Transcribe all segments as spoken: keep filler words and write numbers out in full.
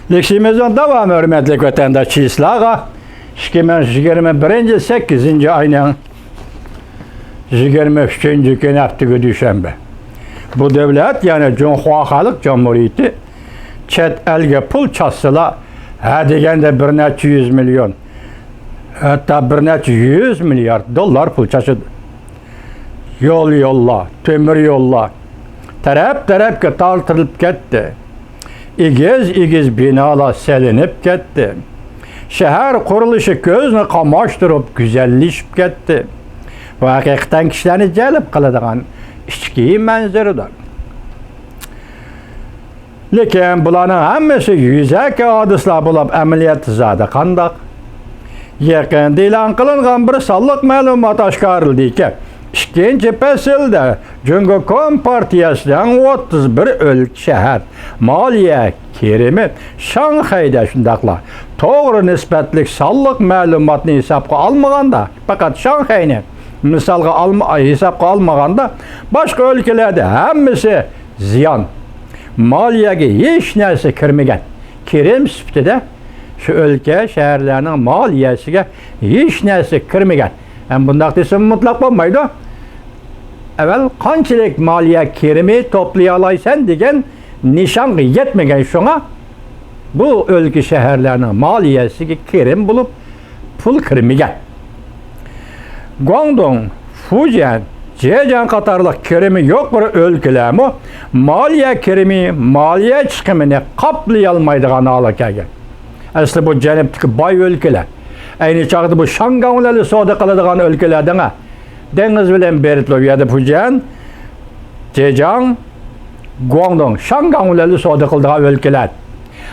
لېكسىيىمىزنىڭ داۋامى، ھۆرمەتلىك ۋەتەنداشلارغا، ئىككى مىڭ يىگىرمە بىرىنچى سەككىزىنچى ئاينىڭ يىگىرمە ئۈچىنچى كۈنى، ھەپتىكى دۈشەنبە. بۇ دۆلەت، يەنى جۇڭخۇا خەلق جۇمھۇرىيىتى، چەت ئەلگە پۇل چاچسىلا، ھە دېگەندە بىر نەچچە يۈز مىليون، ھەتتا بىر نەچچە يۈز مىليارد دوللار پۇل چاچىدۇ. يول يوللار، تۆمۈر يوللار تەرەپ تەرەپكە تارتىلىپ كەتتى. ئېگىز ئېگىز بىنالار سېلىنىپ كەتتى. شەھەر قۇرۇلۇشى كۆزنى قاماشتۇرۇپ گۈزەللىشىپ كەتتى. بۇ ھەقىقەتەن كىشىلەرنى جەلپ قىلىدىغان ئىچكى مەنزىرىدۇر. لېكىن بۇلارنىڭ ھەممىسى يۈزەكى ھادىسىلەر بولۇپ، ئەمەلىيەتتە زادى قانداق؟ يېقىندا ئېلان قىلىنغان بىر سانلىق مەلۇمات ئاشكارىلىدىكى، ئىككىنچى پەسىلدە جۇڭگو كومپارتىيەسىنىڭ ئوتتۇز بىر ئۆلكە، شەھەر مالىيە كىرىمى شاڭخەيدە، شۇنداقلا توغرا نىسبەتلىك سانلىق مەلۇماتنى ھېسابقا ئالمىغاندا، پەقەت شاڭخەينى مىسالغا ئالما-، ھېسابقا ئالمىغاندا، باشقا ئۆلكىلەردە ھەممىسى زىيان. مالىيەگە ھېچ نەرسە كىرمىگەن. كىرىم سۈپىتىدە شۇ ئۆلكە، شەھەرلەرنىڭ مالىيەسىگە ھېچ نەرسە كىرمىگەن. ھەم بۇنداق دېسىمۇ مۇتلەق بولمايدۇ. ئەۋەل قانچىلىك مالىيە كىرىمى توپلىيالايسەن دېگەن نىشانغا يەتمىگەن. شۇڭا بۇ ئۆلكە، شەھەرلەرنىڭ مالىيەسىگە كىرىم بولۇپ، پۇل كىرمىگەن. گۇاڭدۇڭ، فۇجيەن، جېجياڭ قاتارلىق كىرىمى يۇقىرى ئۆلكىلەرمۇ مالىيە كىرىمى، مالىيە چىقىمىنى قاپلىيالمايدىغان ھالغا كەلگەن. ئەسلى بۇ جەنۇبتىكى باي ئۆلكىلەر. ئەينى چاغدا بۇ شاڭگاڭ بىلەن سودا قىلىدىغان ئۆلكىلەر دەڭە. دېڭىز بىلەن بېرىتىلىپ، ئۇ يەردە فۇجيەن، جېجياڭ، گۇاڭدۇڭ، شاڭگاڭ بىلەن سودا قىلىدىغان ئۆلكىلەر.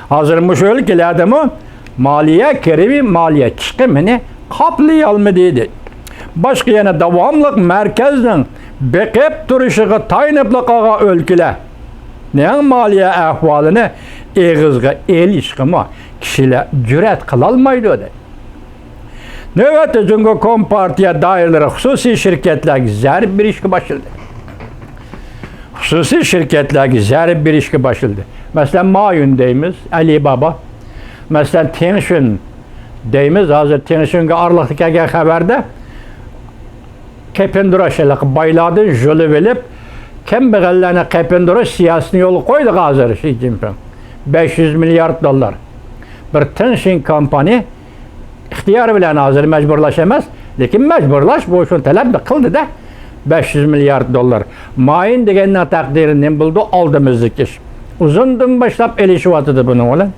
ھازىر مۇشۇ ئۆلكىلەردىمۇ مالىيە كىرىمى، مالىيە چىقىمىنى قاپلىيالمىدى، دېدى. باشقا يەنە داۋاملىق مەركەزنىڭ بېقىپ تۇرۇشىغا تايىنىپلا قالغان ئۆلكىلەرنىڭ مالىيە ئەھۋالىنى ئېغىزغا ئېلىشقىمۇ كىشىلەر جۈرئەت قىلالمايدۇ، دېدى. نۆۋەتتە جۇڭگو كومپارتىيە دائىرىلىرى خۇسۇسىي شىركەتلەرگە زەربە بېرىشكە باشلىدى. خۇسۇسىي شىركەتلەرگە زەربە بېرىشكە باشلىدى. مەسىلەن، مايۈن دەيمىز، ئەلىبابا. مەسىلەن، تېڭشۈن دەيمىز. ھازىر تېڭشۈنگە ئارىلىقتا كەلگەن خەۋەردە، قېپىندۇرۇش، ھېلىقى بايلاردىن ژۇلۇۋېلىپ، كەمبەغەللەرنى قېپىندۇرۇش سىياسىتىنى يولغا قويدى ھازىر شى جىنپىڭ. بەش يۈز مىليارد دوللار. بىر تېڭشۈن كومپانىيە ئىختىيارى بىلەن، ھازىر مەجبۇرلاش ئەمەس، لېكىن مەجبۇرلاش بويىچە تەلەپنى قىلدى-دە. بەش يۈز مىليارد دوللار. مايۈن دېگەننىڭ تەقدىرى نېمە بولىدۇ؟ ئالدىمىزدىكى ئىش. ئۇزۇندىن باشلاپ ئېلىشىۋاتىدۇ بۇنىڭ بىلەن.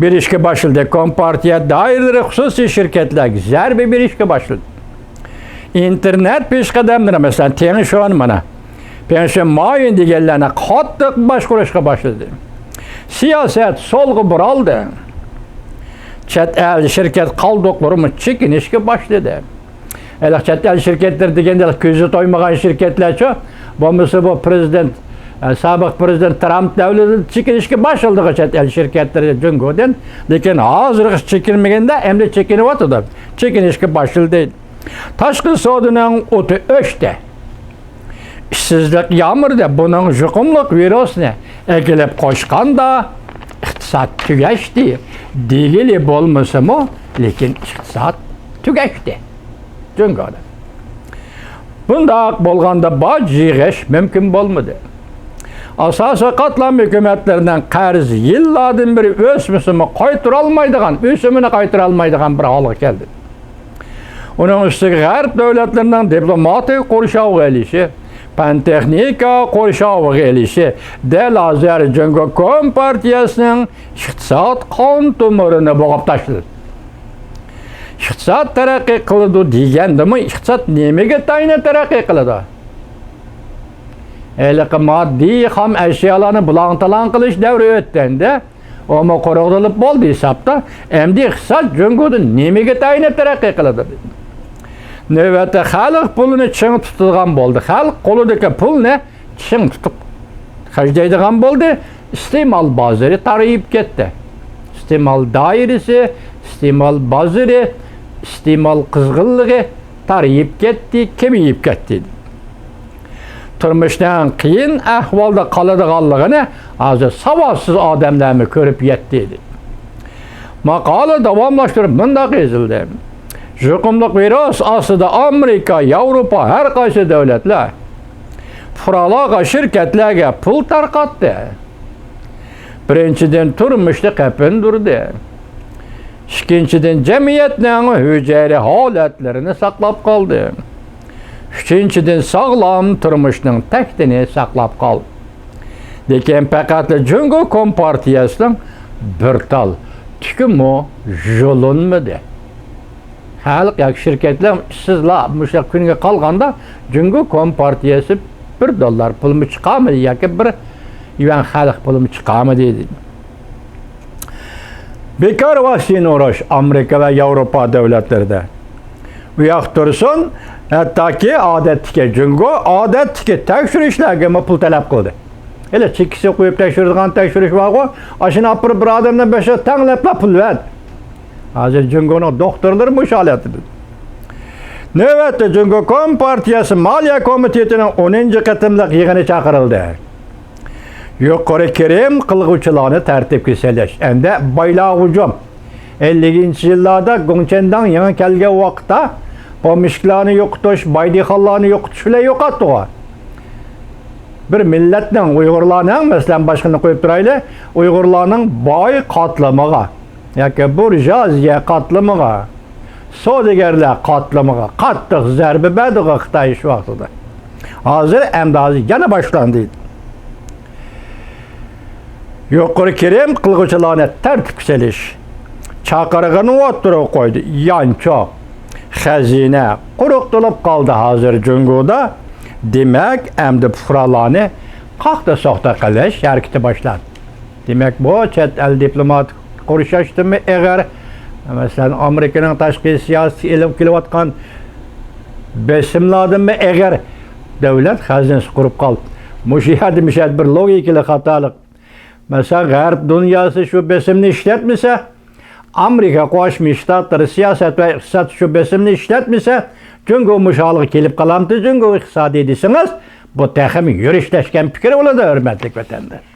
بېرىشكە باشلىدى. كومپارتىيە دائىرىلىرى خۇسۇسىي شىركەتلەرگە زەربە بېرىشكە باشلىدى. ئىنتېرنېت پېشقەدەملىرى، مەسىلەن، تېڭشۈن مانا. تېڭشۈن مايۈن دېگەنلەرنى قاتتىق باشقۇرۇشقا باشلىدى. سىياسەت سولغا بۇرالدى. چەت ئەل شىركەت قالدۇقلىرىمۇ چېكىنىشكە باشلىدى. ھېلىقى چەت ئەل شىركەتلىرى دېگەندە كۆزى تويمىغان شىركەتلەرچۇ؟ بولمىسا بۇ پىرېزىدېنت، ئە، سابىق پىرېزىدېنت ترامپ دەۋرىدە چېكىنىشكە باشلىدىغۇ چەت ئەل شىركەتلىرى جۇڭگودىن. لېكىن ھازىرغىچە چېكىنمىگەندە، ئەمدى چېكىنىۋاتىدۇ. چېكىنىشكە باشلىدى. تاشقى سودىنىڭ ئوتى ئۆچتى. ئىشسىزلىق يامرىدى. بۇنىڭ يۇقۇملۇق ۋىرۇسنى ئەكېلىپ قوشقاندا، ئىقتىساد تۈگەشتى دېگىلى بولمىسىمۇ، لېكىن ئىقتىساد تۈگەشتى جۇڭگودا. بۇنداق بولغاندا باج يىغىش مۇمكىن بولمىدى. ئاساسىي قاتلام ھۆكۈمەتلىرىنىڭ قەرزى يىللاردىن بېرى ئۆسمىسىمۇ قايتۇرالمايدىغان، ئۆسۈمىنى قايتۇرالمايدىغان بىر ھالغا كەلدى. ئۇنىڭ ئۈستىگە غەرب دۆلەتلىرىنىڭ دىپلوماتىك قورشاۋغا ئېلىشى، پەن تېخنىكا قورشاۋغا ئېلىشى دەل ھازىر جۇڭگو كومپارتىيەسىنىڭ ئىقتىساد قان تومۇرىنى بوغۇپ تاشلىدى. ئىقتىساد تەرەققىي قىلىدۇ دېگەندىمۇ، ئىقتىساد نېمىگە تايىنىپ تەرەققىي قىلىدۇ؟ ھېلىقى ماددىي خام ئەشيالارنى بۇلاڭ-تالاڭ قىلىش دەۋرى ئۆتكەندە، ئۇمۇ قۇرۇقلىنىپ بولدى ھېسابتا. ئەمدى ئىقتىساد جۇڭگودا نېمىگە تايىنىپ تەرەققىي قىلىدۇ؟ نۆۋەتتە خەلق پۇلىنى چىڭ تۇتىدىغان بولدى. خەلق قولىدىكى پۇلنى چىڭ تۇتۇپ خەجلەيدىغان بولدى. ئىستېمال بازىرى تارىيىپ كەتتى. ئىستېمال دائىرىسى، ئىستېمال بازىرى، ئىستېمال قىزغىنلىقى تارىيىپ كەتتى، كېمىيىپ كەتتى. تۇرمۇشنىڭ قىيىن ئەھۋالدا قالىدىغانلىقىنى ھازىر ساۋاتسىز ئادەملەرمۇ كۆرۈپ يەتتى. ماقالە داۋاملاشتۇرۇپ مۇنداق يېزىلدى: يۇقۇملۇق ۋىرۇس ئاستىدا ئامېرىكا، ياۋروپا، ھەر قايسى دۆلەتلەر پۇقرالارغا، شىركەتلەرگە پۇل تارقاتتى. بىرىنچىدىن، تۇرمۇشنى قېپىندۈردى. ئىككىنچىدىن، جەمئىيەتنىڭ ھۈجەيرە ھالەتلىرىنى ساقلاپ قالدى. ئۈچىنچىدىن، ساغلام تۇرمۇشنىڭ تەكتىنى ساقلاپ قالدى. لېكىن پەقەتلا جۇڭگو كومپارتىيەسىنىڭ بىر تال تۈكىمۇ يۇلۇنمىدى. خەلق ياكى شىركەتلەر ئىشسىزلا مۇشۇ كۈنگە قالغاندا، جۇڭگو كومپارتىيەسى بىر دوللار پۇلمۇ چىقارمىدى ياكى بىر يۈەن خەلق پۇلىمۇ چىقارمىدى. بىكار ۋاكسىنا ئۇرۇش ئامېرىكا ۋە ياۋروپا دۆلەتلىرىدە. ئۇ ياق تۇرسۇن، ھەتتاكى ئادەتتىكى جۇڭگو، ئادەتتىكى تەكشۈرۈشلەرگىمۇ پۇل تەلەپ قىلدى. ھېلى چېكىسى قويۇپ تەكشۈرىدىغان تەكشۈرۈش بارغۇ، ئاشۇنى ئاپىرىپ بىر ئادەمدىن بەش يۈز تەڭلەپلا پۇل بەر. ھازىر جۇڭگونىڭ دوختۇرلىرى مۇشۇ ھالەتتە. نۆۋەتتە جۇڭگو كومپارتىيەسى مالىيە كومىتېتىنىڭ ئونىنچى قېتىملىق يىغىنى چاقىرىلدى. يۇقىرى كىرىم قىلغۇچىلارنى تەرتىپكە سېلىش، ئەمدى بايلارغا ھۇجۇم. ئەللىكىنچى يىللاردا گۇڭچەنداڭ يېڭى كەلگەن ۋاقىتتا پومېشچىكلارنى يوقىتىش، باي دېھقانلارنى يوقىتىش بىلەن يوقاتتىغۇ. بىر مىللەتنىڭ، ئۇيغۇرلارنىڭ، مەسىلەن، باشقىنى قويۇپ تۇرايلى، ئۇيغۇرلارنىڭ باي قاتلىمىغا ياكى بۇرژۇئازىيە قاتلىمىغا، سودىگەرلەر قاتلىمىغا قاتتىق زەربە بەردىغۇ خىتاي شۇ ۋاقتىدا. ھازىر ئەمدى ھازىر يەنە باشلاندى. يۇقىرى كىرىم قىلغۇچىلارنى تەرتىپكە سېلىش چاقىرىقىنى ئوتتۇرىغا قويدى. يانچۇق، خەزىنە قۇرۇق تولۇپ قالدى ھازىر جۇڭگودا. دېمەك، ئەمدى پۇقرالارنى قاقتا-سوقتا قىلىش ھەرىكىتى باشلاندى. دېمەك، بۇ چەت ئەل دىپلوماتىك قورشاشتىنمۇ ئېغىر، مەسىلەن، ئامېرىكىنىڭ تاشقى سىياسىتىگە ئېلىپ كېلىۋاتقان بېسىملاردىنمۇ ئېغىر دۆلەت خەزىنىسى قۇرۇپ قالدى. مۇشۇ يەردە، مۇشۇ يەردە بىر لوگىكىلىق خاتالىق. مەسىلەن، غەرب دۇنياسى شۇ بېسىمنى ئىشلەتمىسە، ئامېرىكا قوشما شتاتلىرى سىياسەت ۋە ئىقتىساد شۇ بېسىمنى ئىشلەتمىسە، جۇڭگو مۇشۇ ھالغا كېلىپ قالامتى، جۇڭگو ئىقتىسادى دېسىڭىز، بۇ تېخىمۇ يۈرۈشلەشكەن پىكىر بولىدۇ، ھۆرمەتلىك ۋەتەنداش.